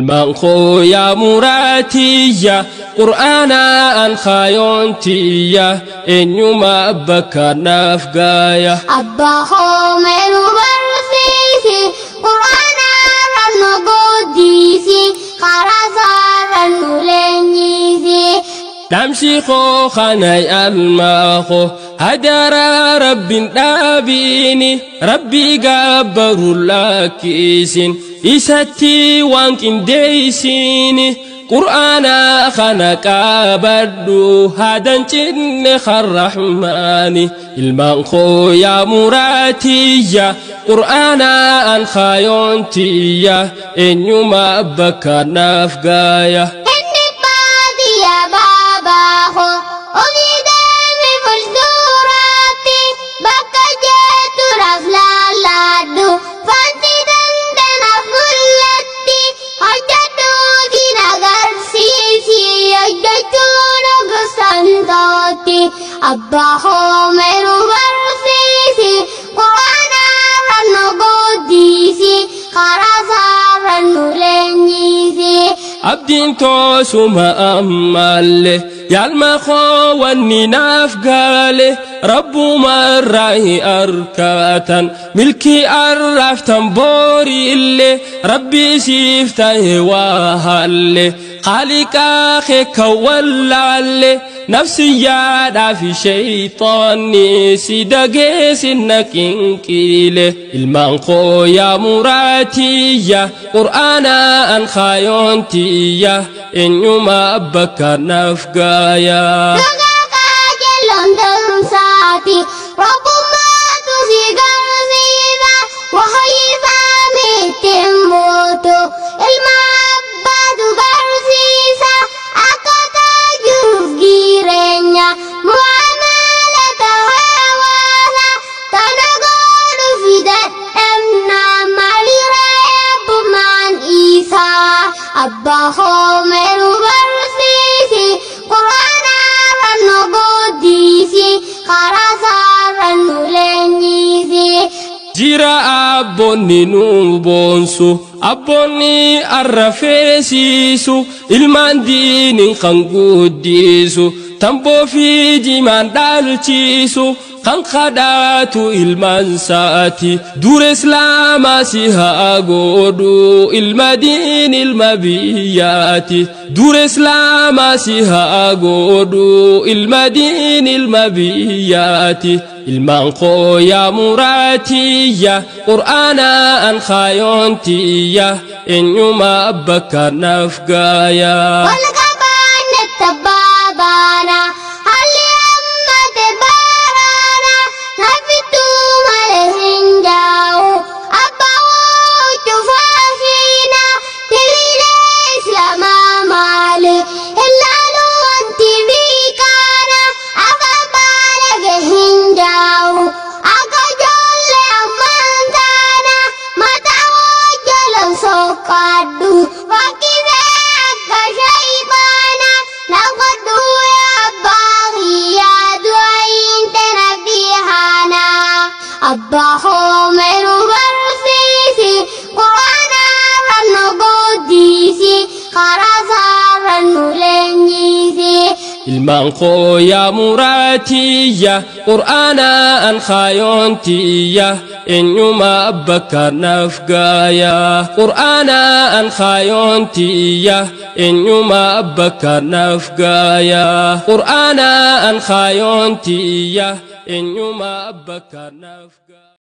Ilmaan koo yaa muraatiyya, qur'aanaan kaayontiyya, eenyuma bakka naaf gaaya. Abbaa koo nu barsiisi, qur'aanarra nu guddisi, karaa isaarra nu leenjisi. Dhaamsi koo kana almaa koo, hadaraa rabbiin dhaabiini, rabbii gabbaru lakkisin, isatti waan qindeessini. Qur'aana kana qabadhu, hadan cinne karrahmaani. Ilmaan koo yaa muraatiyya, qur'aanaan kaayontiyya, eenyuma bakka naaf gaaya. Inni baadiyyaa baabaa koo, ofii deemi fuulduraatti, bakka jettu naaf laallaadhu, fanti dandanaaf mul'atti, hojjedhu fi agarsiisi, hojjechuun gosaan tootti. Abbaa koo nu barsiisi, qur'aanarra nu guddisi, karaa isaarra nu leenjisi. Abdiin toosuma ammallee, yaalma koo wanni naaf gaale, rabbuma irraa arkatan, milkii arraaftan boori illee, rabbii siif ta'e waa halle, qaaliqaa kee kan wallaalle, nafsiyyaadhaa fi shayxaanni si dageessin qinqiile. Ilmaan koo yaa muraatiyya, qur'aanaan kaayontiyya, eenyuma bakka naaf gaaya. Dhugaa qajeeloon ta'umsaati, rabbummaatu si garsiisa, wahayisaa miti mootu, ilma abbaatu barsiisa, akkaataa jiruuf jireenya, mu'amalata hawaasa, tana godhu fi dadhabna, maalirra eebbumaan isaa. Abbaa koo nu barsiisi, qur'aanarra nu guddisi, karaa isaarra nu leenjisi. Jira abboonni nu boonsu, abboonni arrafeesiisu, ilmaan diiniin kan guddisu, tamboo fi jimaan dhaalchiisu, kan kadhaatu ilmaan saati. Dura islaamaa si haa godhu, ilma diin ilma biyyaati. Dura islaamaa si haa godhu, ilma diin ilma biyyaati. Ilmaan koo yaa muraatiyya, qur'aanaan kaayontiyya, eenyuma bakka naaf gaaya. Wal qabaanne tabaabaana, haalli hammate baaraana, nafittuu malee hin jaa'u. Abbaa cufaa hiina, diriiree islaamaa maali, ilaalu wanti biikaana, afaan baalage hin jaa'u. Akka ijoollee ammaan taana, mataa hojjelan soqqaadhu, fakkisee akka shayxaana, naqadhu abbaa kiyyaa, du'aayin tana bihaana. Abbaa koo nu barsiisi, qur'aanarra nu guddisi, karaa isaarra nu leenjisi. Ilmaan koo yaa muraatiyya, qur'aanaan kaayontiyya, eenyuma bakka naaf gaaya. Qur'aanaan kaayontiyya, eenyuma bakka naaf gaaya. Qur'aanaan kaayontiyya, eenyuma bakka naaf gaaya.